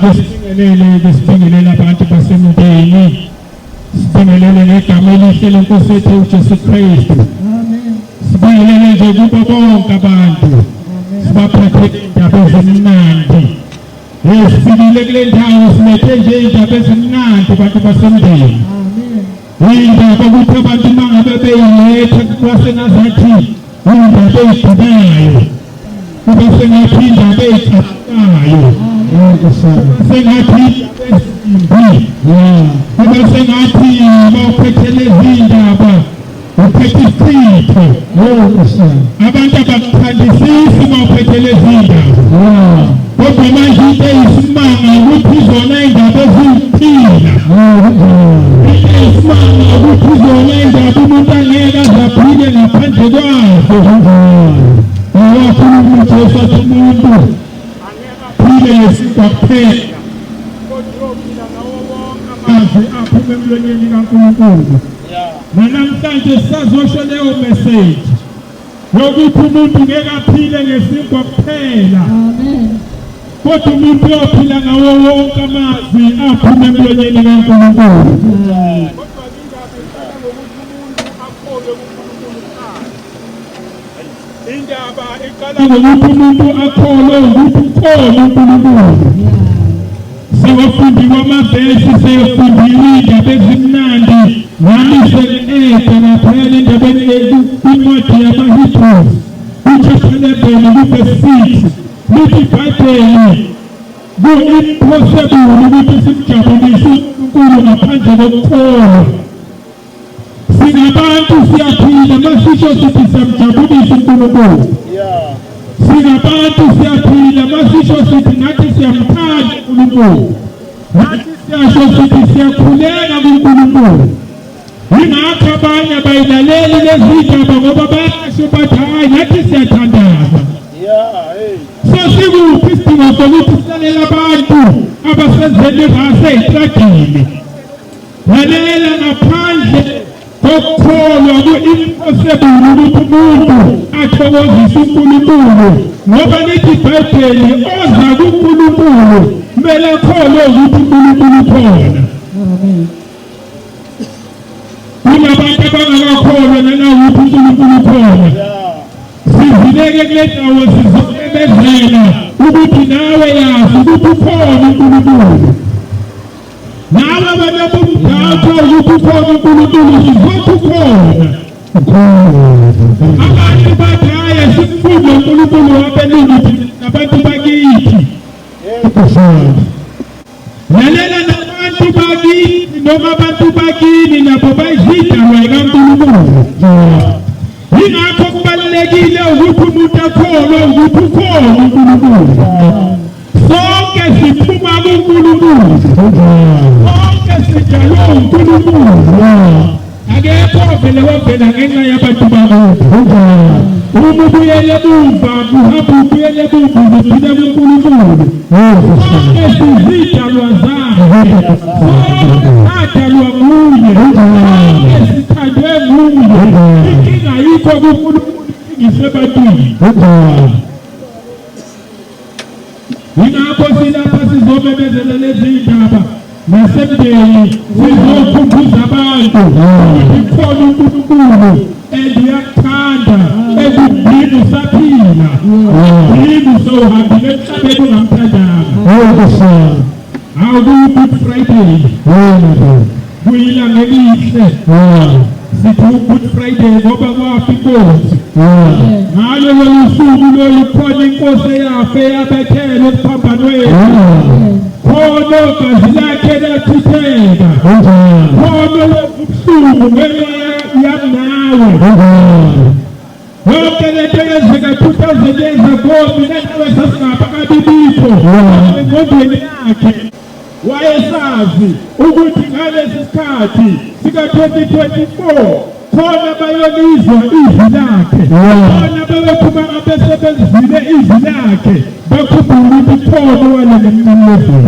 Ake sibingelele, ke sibingelele abantu basemndeni. Sibingelele ngegama elihle lenkosi yethu uJesu Kristu. Amen. Sibingelele nje kubo bonke abantu. Sibaphathe indaba ezimnandi. Hey, sifikile kule ndawo silethe nje indaba ezimnandi bantu basemndeni. Amen. Indaba ukuthi abantu uma ngabe beyiletha kuba sengazathi indaba eyigcinayo. Kuba sengathi indaba eyicasulayo. Sengathi indaba ezimbi. Kuba sengathi bawuphethe lezi ndaba uphethe isichitho. Abantu abakuthandisisi uma uphethe lezi ndaba. Kodwa manje into eyisimanga ukuthi izona indaba eziwukuphila. Into eyisimanga ukuthi izona indaba umuntu angeke aze aphile ngaphandle kwazo. Wakhuluma uJesu athi umuntu angeke aphile ngesinkwa kuphela, kodwa uyophila ngawo wonke amazwi aphuma emlonyeni kaNkulunkulu. Nanamhlanje sisazosho leyo message yokuthi umuntu ngeke aphile ngesinkwa kuphela. Amen. Kodwa umuntu uyophila ngawo wonke amazwi aphuma emlonyeni kaNkulunkulu. Kodwa indaba iqala ngokuthi umuntu akholwe kuNkulunkulu kuqala. Indaba iqala ngokuthi umuntu akholwe ukuthi ukhona uNkulunkulu. Sewafundiwe amavesi, sefundiwe indaba ezimnandi. Nami sengi-eda laphayana endabeni kwincwadi yamaHebrews, ku-chapter 11 ku-verse 6. Lithi iBhayibheli ku-impossible ukuthi simjabulise uNkulunkulu ngaphandle kokukholwa. Singabantu siyaphila masisho sithi siyamjabulisa uNkulunkulu. Singabantu siyaphila masisho sithi nathi siyamthanda uNkulunkulu. Nathi siyasho sithi siyakhuleka kuNkulunkulu. Yingakho abanye abayilaleli lezi ndaba ngoba bayasho bathi hayi nathi siyathandaza. Sesikuphi isidingo sokuthi silalele abantu abasenzela irase ey'tradini? Lalela, ngaphandle kokukholwa ku-impossible ukuthi umuntu athokozise uNkulunkulu, ngoba lithi iBhayibheli oza kuNkulunkulu kumele akholwe ukuthi uNkulunkulu ukhona. Amen. Kunabantu abangakakholwa nanawukuthi uNkulunkulu ukhona. Sizileke kule ndawo sizomemezela ukuthi nawe yazi ukuthi ukhona uNkulunkulu. Nawe wena bomdakho ukuthi ukhona uNkulunkulu, sizothi ukhona. Abantu bathi hhayi asimfunde uNkulunkulu wabelungu thina nabantu bakithi. Lalela nabantu bakini noma abantu bakini nabo bayizidalwa ikaNkulunkulu. Yingakho kubalulekile ukuthi umuntu akholwe ukuthi ukhona uNkulunkulu. Sonke siphuma kuNkulunkulu. Sonke sidalwe uNkulunkulu. Akekho ovele wavela ngenxa yabantu bakubo. Uma ubuyele emuva, kuhamba ubuyele emuva uzophila kuNkulunkulu. Sonke sizidalwa zakhe. Sonke sadalwa nguye. Sonke sithandwe nguye. Inkinga ayikho kuNkulunkulu, inkinga isebantwini. Yingakho silapha sizomemezela lezi ndaba nasemndeni, sizokhumbuza abantu ukuthi khona uNkulunkulu and uyakuthanda and udinga usaphila, udinga usewuhambile emhlabeni ungamthandanga. Hawu, kuyi-Good Friday, kuyilanga elihle. Sithi u-Good Friday ngoba kwafa inkosi. Ngalo lolu suku lolu khona inkosi eyafa eyabethelwa esiphambanweni. Khona gazi lakhe lachitheka. Khona ubuhlungu ngenxa yami nawe. Yonke lento eyenzeka 2000 years ago, mina nawe sasingabakabibikho engqondweni yakhe. Wayesazi ukuthi ngalesi sikhathi sika-2024 khona bayolizwa izwi lakhe, khona bayophuma abesebenzile izwi lakhe, bakhumbule ukuthi khona owalenga emnqamlezweni.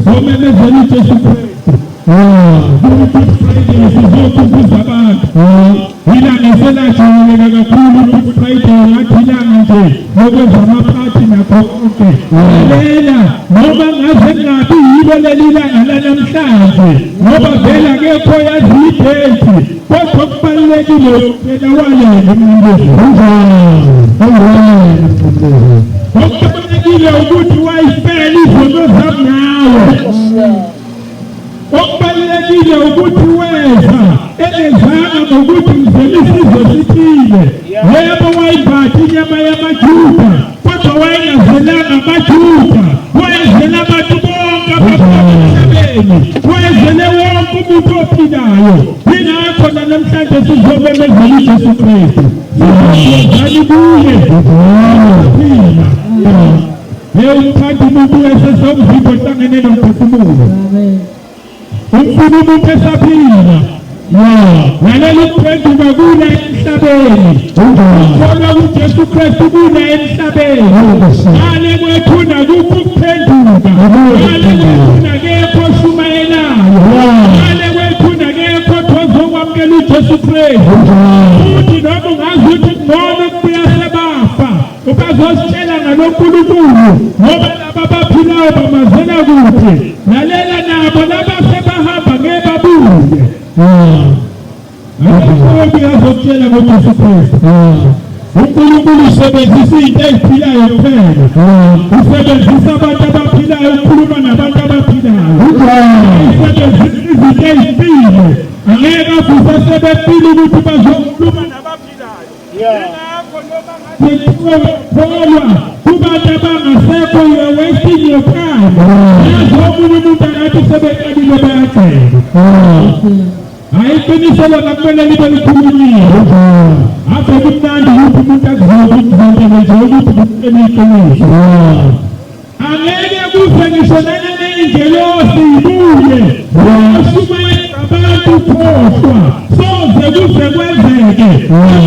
Somemezela uJesu Kristu. Good Friday. Friday sizokhumbuza abantu. Ilanga selajwayeleka kakhulu u-Good Friday, ngathi ilanga nje lokwenza amaphathi nakho konke. Lalela, noma ngaze kungabi yilo leli langa lanamhlanje, ngoba vele akekho oyazi i-date, kodwa okubalulekile phela walele umnqamlezo. Okubalulekile ukuthi wayifela izono zami nawe. Okubalulekile ukuthi weza engezanga ngokuthi ngizele isizwe esithile. Yebo, wayimbatha inyama yamaJuda, kodwa wayengazelanga amaJuda, wayezele abantu bonke abaphila emhlabeni, wayezele wonke umuntu ophilayo. Yingakho nanamhlanje sizomemezela uJesu Kristu, sizozani kuye phila. Hey, umthanda umuntu esesomzimba ohlangene nomphefumulo. Umfuna umuntu esaphila. Lalela, ukuphenduka kula emhlabeni. Ukukholwa kuJesu Kristu kula emhlabeni. Ngale kwethuna kukho ukuphenduka. Ngale kwethuna kekho oshumayelayo. Ngale kwethuna kekho ozokwamukela uJesu Kristu. Futhi noma ungazi ukuthi kungcono kubuya sebafa, ubazositshela ngaloNkulunkulu, ngoba laba abaphilayo bamazela kude. Lalela, nabo laba sebahamba ngeke babuye. Akekho azokutshela ngoJesu Kristu. uNkulunkulu usebenzisa izinto eziphilayo kuphela. Usebenzisa abantu abaphilayo ukukhuluma nabantu abaphilayo. Usebenzisa izinto ezifile. Angeke avuse sebefile ukuthi bazokhuluma nabaphilayo. Yingakho noma ngathi kholwa kubantu abangasekho, you are wasting your time. Yazi omunye umuntu angathi sebeqalile bayagxeka. Hayi, iqiniso lona kumele libe likhulunyiwe. Ave kumnandi ukuthi umuntu akuzobe ukuvumele nje ukuthi kuqine iqiniso. Angeke kuze ngisho nanengelosi ibuye oshumayela abantu, khohlwa, soze kuze kwenzeke.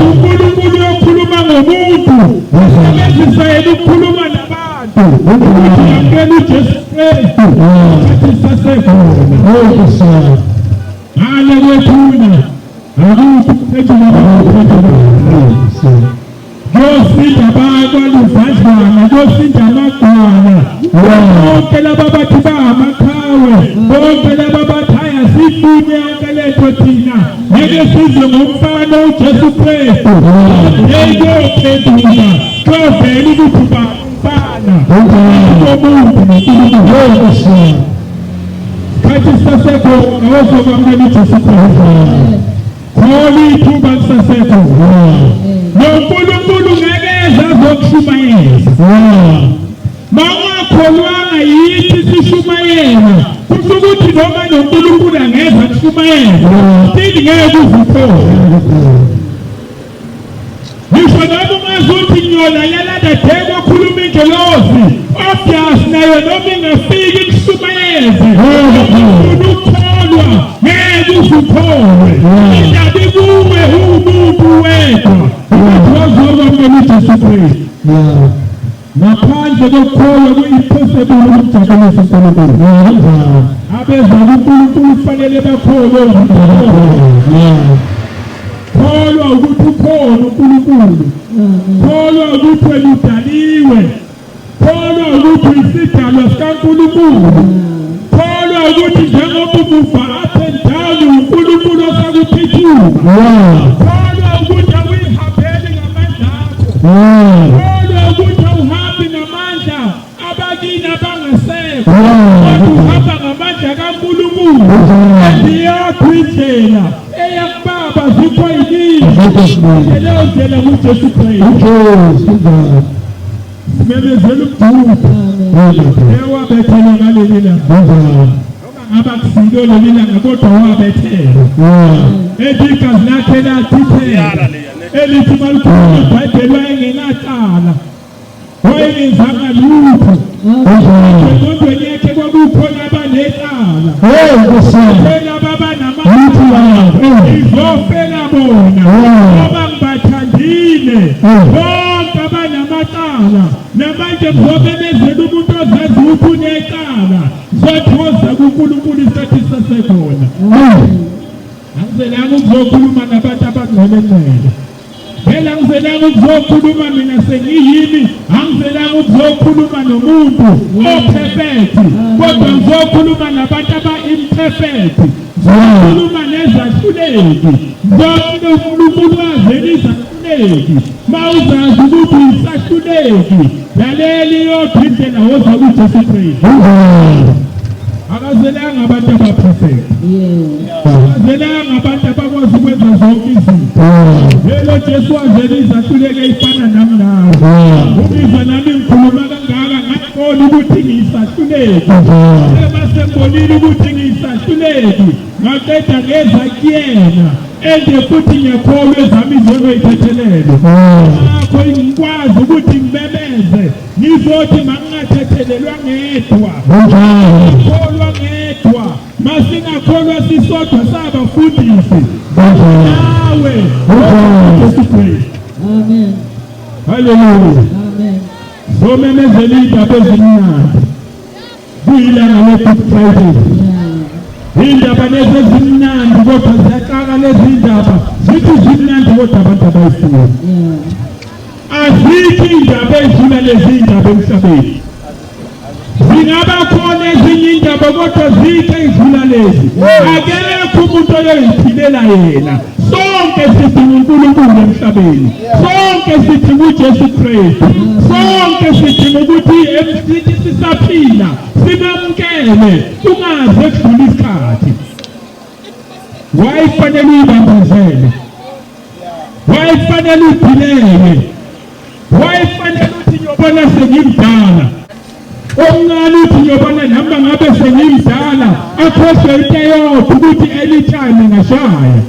UNkulunkulu uyokhuluma ngomuntu, usebenzisa yena ukukhuluma nabantu ukuthi yamukela uJesu Kristu athi sasekhona. Ngale kwethuna akukho ukuphenduka. Kuyosinda abakwaluvadlwana, kuyosinda amagwala, bonke laba bathi bangamaqhawe, bonke laba bathi hayi, asifuni yonke lento thina, ngeke sizwe ngomfana uJesu Kristu. Hey, kuyophenduka, kuyovela ukuthi uba umfana komuntu noNkulunkulu. Khathi sisasekhona, ozokwamukela uJesu Kristu. Khona ithuba lisasekhona. NoNkulunkulu ngeke eze azokushumayeza. Mawungakholwanga yithi sishumayela, kusho ukuthi noma noNkulunkulu angeza kushumayela, still ngeke uze ukholwe. Ngisho noma ungazi ukuthi ngiyolalela the kwakhuluma ingelosi, obvious nayo noma ingafiki ikushumayeze, ufuna ukukholwa ngeke uze ukholwe. Indaba ikuwe uwumuntu wedwa ukuthi wazokwamukela uJesu Kristu. Ngaphandle kokukholwa kuyi-impossible ukumjabulisa uNkulunkulu. Abeza kuNkulunkulu kufanele bakholwe ukuthi kholwa ukuthi ukhona uNkulunkulu, kholwa ukuthi wena udaliwe, kholwa ukuthi uyisidalwa sikaNkulunkulu, kholwa ukuthi njengoba umuva up and down uNkulunkulu osakuphithuma, kholwa ukuthi awuyihambeli ngamandla akho, kholwa ukuthi awuhambi ngamandla abakini abangasekho, kodwa uhamba ngamandla kaNkulunkulu. Andiyakho indlela eyakubaba zikho yiningi, leyo ndlela nguJesu Kristu. Simemezela umdudo ewabethelwa ngaleli langa, noma ngaba kusilo leli langa, kodwa wabethelwa, ethi igazi lakhe lachitheka, elithi malikhuluma iBhayibheli wayengenacala, wayengenzanga lutho. Engqondweni yakhe kwakukhona abanecala, phela babanamacala, ngizofela bona ngoba ngibathandile bonke abanamacala. Namanje ngizomemezela umuntu ozazi ukuthi unecala, zothoza kuNkulunkulu isikhathi sasekhona. ukuzokhuluma nabantu abangcwele-ngcwele. Phela angizelanga ukuzokhuluma mina sengiyimi, angizelanga ukuzokhuluma nomuntu o-perfect, kodwa ngizokhuluma nabantu aba-imperfect. Ngizokhuluma nezahluleki. Ngizokhuluma ulwazi izahluleki. Mawuzazi ukuthi uyisahluleki, lalela iyodwa indlela woza kuJesu Kristu. Akazelanga abantu aba-perfect. Akazelanga abantu abakwazi ukwenza zonke izinto. Lelo Jesu wazela izahluleki ey'fana nami nawe. Ungizwa nami ngikhuluma kangaka ngabona ukuthi ngiyisahluleki. Ema sengibonile ukuthi ngiyisahluleki ngaqeda ngeza kuyena. Ende futhi ngiyakholwa ezami izono yithethelelwe. Ngakho ngikwazi ukuthi ngimemeze ngizothi mangingathethelelwa ngedwa. Ngikholwa ngedwa. Masingakholwa sisodwa sabafundisi. Nawe. Jesu Kristu. Amen. Haleluya. Amen. Zomemezela indaba ezimnandi. Kuyilanga le-Good Friday. Indaba lezi ezimnandi kodwa ziyaqaka lezi indaba zithi zimnandi kodwa abantu abayifuni. Azikho indaba ezidlula lezi indaba emhlabeni. Zingaba khona ezinye indaba kodwa zikho ezidlula lezi. Akekho umuntu oyoyiphilela yena. Sonke sidinga uNkulunkulu emhlabeni. Sonke sidinga uJesu Kristu. Sonke sidinga ukuthi emsithi sisaphila simamukele kungaze kudlule isikhathi. Wayefanele uyibambezele. Wayefanele uphilele. Wayefanele uthi ngiyobona sengimdala. Omncane uthi ngiyobona nami ngabe sengimdala akhohlwe into eyodwa ukuthi anytime ngashaya.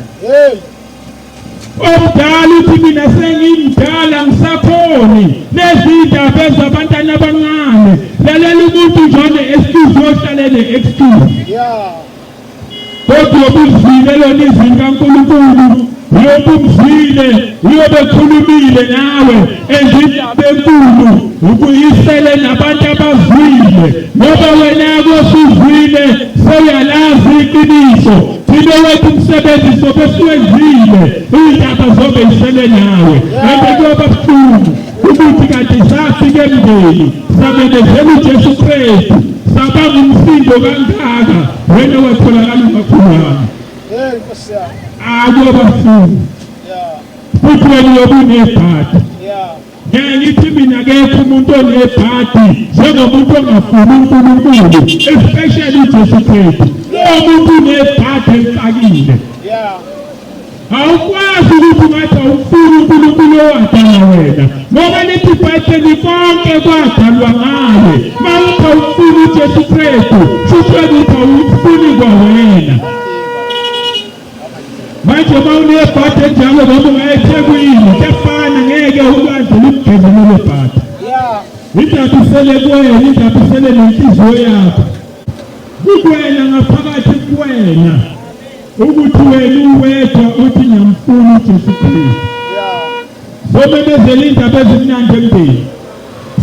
Omdala uthi mina sengimdala ngisakhoni lezi ndaba ezabantwana abancane. Lalela umuntu njalo excuse yohlalele excuse. Kodwa ubuzwile lona izwi likaNkulunkulu, uyobe umzwile, uyobe ekhulumile nawe, and indaba enkulu ukuyisele nabantu abazwile, ngoba wena kosuzwile sewuyalazi iqiniso. Thina wethu umsebenzi sobe siwenzile, iy'ndaba zobe isele nawe. And kuyoba buhlungu ukuthi kanti safika emndeni samemezela uJesu Kristu sabanga umsindo kangaka wena watholakala ungakholwanga. Hey Nkosi yami. Akuyoba buhlungu Yeah. futhi wena uyobe unebhadi. Yeah. Ngeke ngithi mina akekho umuntu onebhadi njengomuntu ongafuni uNkulunkulu especially uJesu Kristu. Lowo muntu unebhadi elixakile. Yeah. Awukwazi ukuthi ungathi awufuni uNkulunkulu owadala wena ngoba lithi iBhayibheli konke kwadalwa ngaye. Mawuthi awufuni uJesu Kristu shuthi ukuthi awufuni kwawena. Manje uma unebhadi enjalo noma ungaya eThekwini kuyafana ngeke ukwazi ukugeza lelo bhadi. Yeah. Indaba isele kuwena, indaba isele nenhliziyo yakho. Kuwena ngaphakathi kuwena. Ukuthi wena uwedwa uthi ngiyamfuna uJesu Kristu. Somemezela indaba ezimnandi emndeni.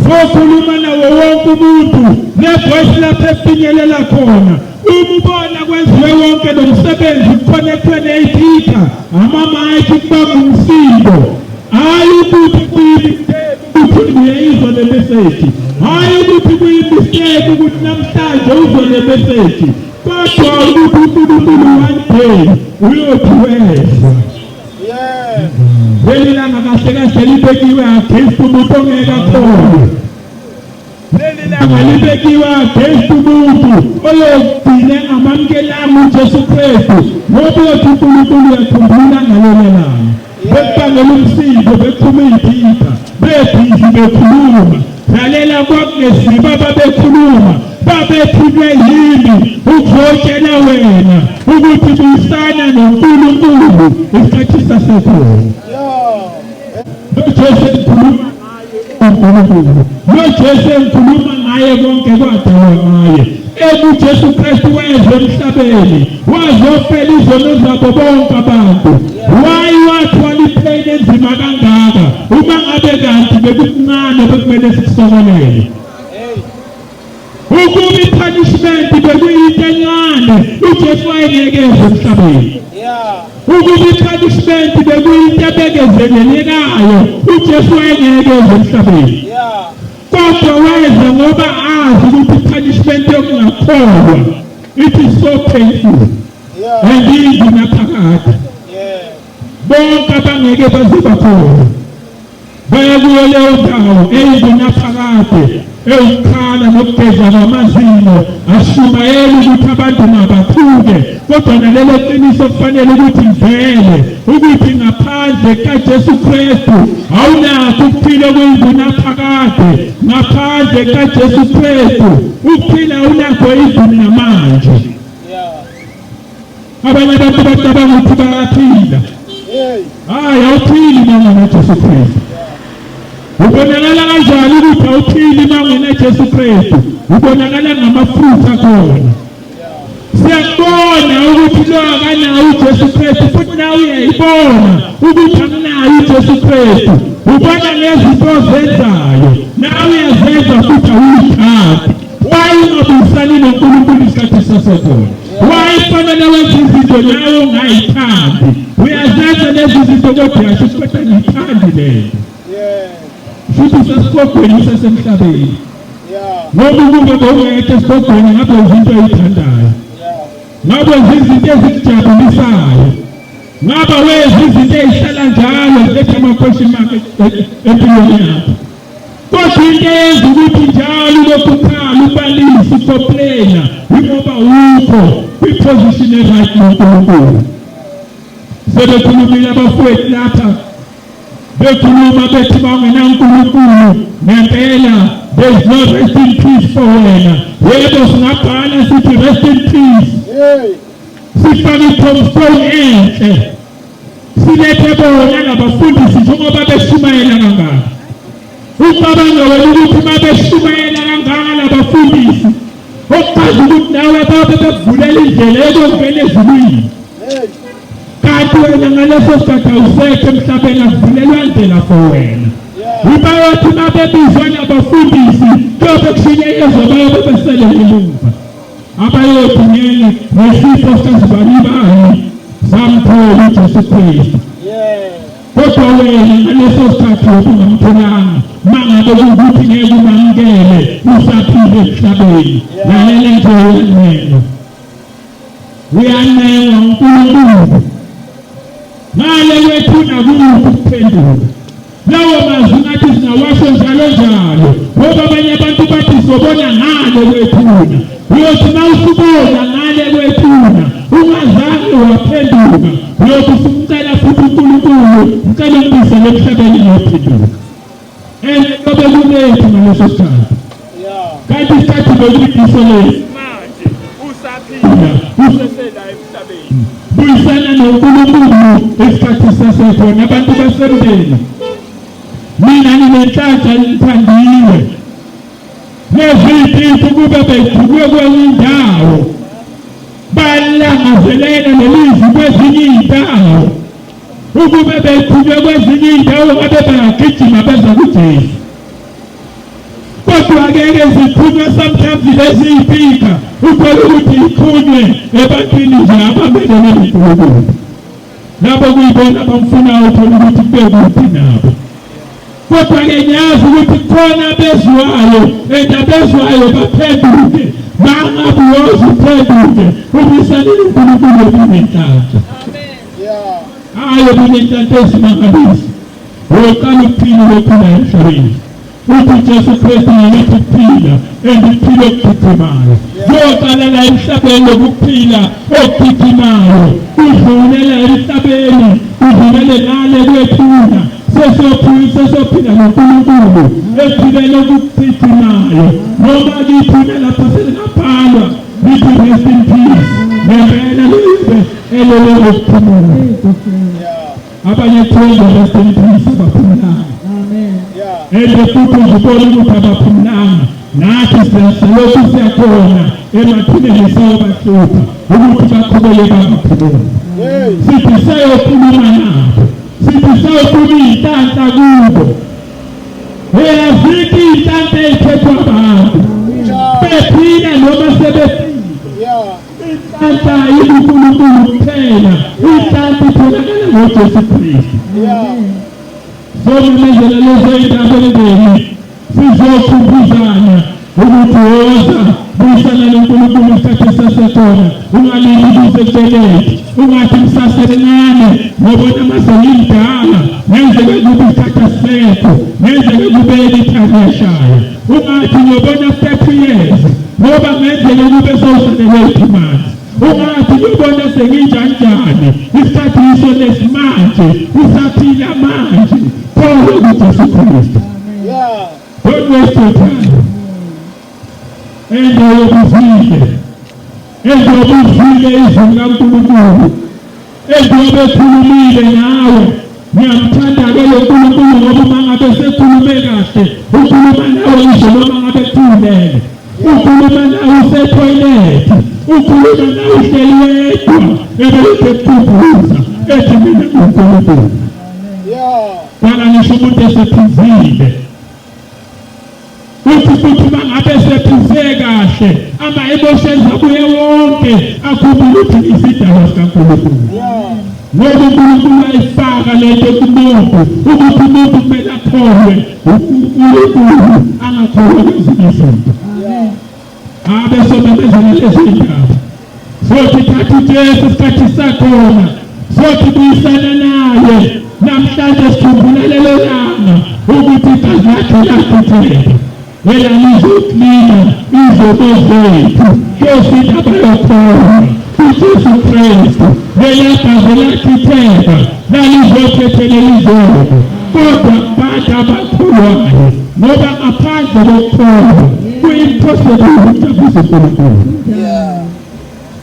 Sokhuluma nawo wonke umuntu ne-voice lapho efinyelela khona. Uma ubona kwenziwe wonke lo msebenzi kukhonekthwe ney'phika, ama-mic kubamba umsindo. Hhayi ukuthi kuyimistake ukuthi uyayizwa le message. Hhayi ukuthi kuyimistake ukuthi namhlanje uzwe le message. Kodwa ukuthi uNkulunkulu one day uyothi wezwa. Yeah. Leli langa kahle kahle libekiwe against umuntu ongeke akholwe. Leli langa libekiwe against umuntu oyogcina engamamkelanga uJesu Kristu ngoba uyothi uNkulunkulu uyakhumbula ngalelo langa. Bekubangela umsindo bephuma iy'phipha bebhizi bekhuluma. Lalela kwakunesiba babekhuluma babethunywe yimi ukuzotshela wena ukuthi buyisana noNkulunkulu isikhathi sasekhona. Yeah. Lo Jesu engikhuluma ngaye uNkulunkulu. Lo Jesu engikhuluma ngaye konke kwadalwa ngaye. EkuJesu Kristu weza emhlabeni wazofela izono zabo bonke abantu. Why wathwala iplane enzima kangaka uma ngabe kanti bekukuncane bekumele sikusokolele. Hey. Ukuba i-punishment bekuyinto encane, uJesu wayengeke eze emhlabeni. Ukuba i-punishment bekuyinto ebekezelelekayo, uJesu wayengeke eze emhlabeni. Kodwa weza ngoba azi ukuthi i-punishment yokungakholwa it is so painful and ingunaphakade. Bonke abangeke baze bakhona baya kuyo leyo ndawo eyingunaphakade ewukukhala nokugeza kwamazinyo ashumayeli ukuthi abantu mabathuke kodwa nalelo qiniso kufanele ukuthi livele ukuthi ngaphandle kaJesu Kristu awunakho ukuphila okuyingunaphakade ngaphandle kaJesu Kristu ukuphila awunakho even namanje. Abanye abantu bacabanga ukuthi bayaphila. Hayi, awuphili uma ungenaJesu Kristu. Ubonakala kanjani ukuthi awuphili uma ungenaJesu Kristu? Ubonakala ngamafruit akhona. Siyakubona ukuthi lo akanawo uJesu Kristu futhi nawe uyayibona ukuthi akunayo uJesu Kristu. Ubona ngezinto ozenzayo, nawe uyazenza futhi awuyithandi. Why ungabuyisani noNkulunkulu isikhathi sasekhona? Why kufanele wenze izinto nawe ongayithandi? Uyazenza lezi zinto kodwa uyasho ukuthi kodwa ngiyithandi le nto. Futhi usesigogweni usesemhlabeni. Ngoba ukube bowungekho esigogweni ngabe wenza into oyithandayo. Ngabe wenza izinto ezikujabulisayo. Ngabe wenza izinto ezihlala njalo ziletha ama-question mark empilweni yakho. Kodwa into eyenza ukuthi njalo ulokhu ukhala ubalisa ucomplaina yingoba awukho kwi-position e-right noNkulunkulu. Sebekhulumile abafowethu lapha bekhuluma bethi bangenaNkulunkulu ngempela there is no rest in peace for wena. Yebo singabhala sithi rest in peace. Sifake i-tombstone enhle. Silethe bona labafundisi njengoba beshumayela kangaka. Ucabanga wena ukuthi uma beshumayela kangaka labafundisi okuchaza ukuthi nawe babe bekuvulela indlela yokungena ezulwini. Kanti wena ngaleso sikhathi awusekho emhlabeni akuvulelwa ndlela for wena. Bayothi uma bebizwa nabafundisi kuyobe kushunyayezwa bayobe besele emuva. Abayothi ngeke ngesifo sikazibanibani samthola uJesu Kristu. Kodwa wena ngaleso sikhathi ubungamtholanga mangabe kuwukuthi ngeke umamukele usaphila emhlabeni. Lalela nje uyanengwa. Uyanengwa uNkulunkulu. Ngale kwethuna kukho ukuphenduka. Lawo mazwi ngathi singawasho njalo njalo ngoba abanye abantu bathi sobona ngale kwethuna. Uyothi uma usubona ngale kwethuna ungazange waphenduka, uyothi usumcela futhi uNkulunkulu, ngicela ungibuyisele emhlabeni ngiyophenduka. And kobe kulethu ngaleso sikhathi. Kanti isikhathi bekuyiso lesi. Manje usaphila usesela emhlabeni. Buyisana noNkulunkulu isikhathi sasekhona abantu basemndeni. Mina nginenhlanhla nithandiwe. Lezi kube bejulwe kwenye indawo. Balangazelela lelizwi kwezinye iy'ndawo. Ukube beqhube kwezinye iy'ndawo ngabe bayagijima beza kuJesu. Kodwa ke ziphunywe sometimes lezi iy'pika uthole ukuthi iqhunywe ebantwini nje abamelene noNkulunkulu. Labo kuyibona abamfunayo uthole ukuthi kube kuphi nabo. Kodwa-ke ngiyazi ukuthi khona abezwayo and abezwayo baphenduke mangabe uyoze uphenduke ubuyisanele uNkulunkulu obunenhlanhla. Hayi obunenhlanhla ezimangalisa. Woqala ukuphila uyophila emhlabeni. Uthi uJesu Kristu ngiletha ukuphila and ukuphila okugijimayo. Kuyoqala la emhlabeni lokuphila okugijimayo. Kudlule la emhlabeni, kudlulele ngale kwethuna. Sesiyophila sesiyophila noNkulunkulu ephilele okugijimayo. Noma kithina lapha selingabhalwa lithi rest in peace. Ngempela live elele ukuphumula. Abanye kuthiwa rest in peace abaphumulanga. Ende futhi uzubona ukuthi abaphumulanga. Nathi selokhu siyakhona emathuneni sayobahlupha ukuthi baqhubeke bangaphumuli. Sithi sayokhuluma nabo. Sithi sayokhuluma iy'nhlanhla kubo. Uyaziphi iy'nhlanhla ey'khethwa abantu. Bephila noma sebefile. Inhlanhla ikuNkulunkulu kuphela. Inhlanhla itholakala ngoJesu Kristu. Somemezela lezo indaba emndeni sizokhumbuzana ukuthi woza buyisana noNkulunkulu isikhathi sasekhona ungalindi kuze kubeleti ungathi ngisasemncane ngobona mase ngimdala ngenzeka kube isikhathi asisekho ngenzeka kube ithani yashaya ungathi ngiyobona after 2 years ngoba ngenzeka kube sewufanelwe 2 months ungathi ngiyobona senginjanjani isikhathi yiso lesimanje usaphila manje kholwa kuJesu Kristu. Don't waste your time. Endoyobuzile endobuzile izwi likaNkulunkulu endobe ekhulumile nawe. Ngiyamthanda-ke lo Nkulunkulu ngoba uma ngabe sekhulume kahle ukhuluma nawe ngisho noma ngabe kuthulele, ukhuluma nawe usethoyilethi, ukhuluma nawe uhleli wedwa, ebelokhu ekukhumbuza ethi mina nguNkulunkulu. Kwala ngisho umuntu esephuzile uthi futhi uma ngabe sephuze kahle ama-emotions abuye wonke akhumbule ukuthi isidalwa sikaNkulunkulu ngoba uNkulunkulu ayifaka lento kumuntu ukuthi umuntu kumele akholwe uNkulunkulu angakholwa kwezinye izinto. Abe somemezela lezi ndaba sothi thatha uJesu isikhathi sakhona sothi buyisana naye namhlanje sikhumbula lelo langa ukuthi igazi lakhe lachitheka elalizoklina izono zethu Nkosi indaba yokholo kuJesu Kristu lela gazi lachitheka lalizothethelela izono kodwa kubantu abakholwayo ngoba ngaphandle kokukholwa kuyi-impossible ukujabulisa uNkulunkulu.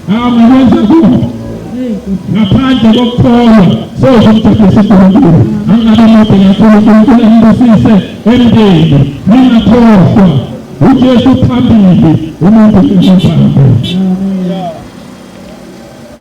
Angakwenza kubo ngaphandle kokukholwa soze ukujabulisa uNkulunkulu. Angabe mude kakhulu. uNkulunkulu anibusise emndeni. Ningakhohlwa uJesu phambili umuntu ngemuva.